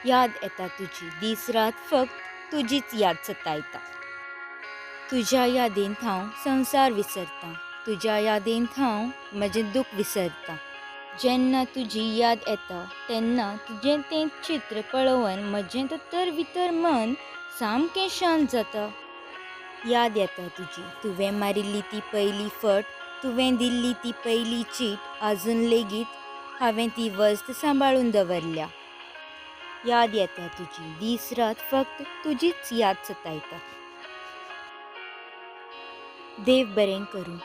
याद येता तुजी, दीस रात फक्त तुजीच याद सतायता. तुज्या यादींत हांव संवसार विसरतां, तुज्या यादींत हांव म्हजें दूख विसरतां. जेन्ना तुजी याद येता तेन्ना तुजें तें चित्र पळोवन म्हजें तर वितर मन सामकें शांत जाता. याद येता तुजी, तुवें मारिल्ली ती पयली फट, तुवें दिल्ली ती पयली चीट, आजून लेगीत हांवें ती वस्त सांबाळून दवरल्या. याद येता तुजी, दीस रात फक्त तुजीच याद सतायता. देव बरें करूं.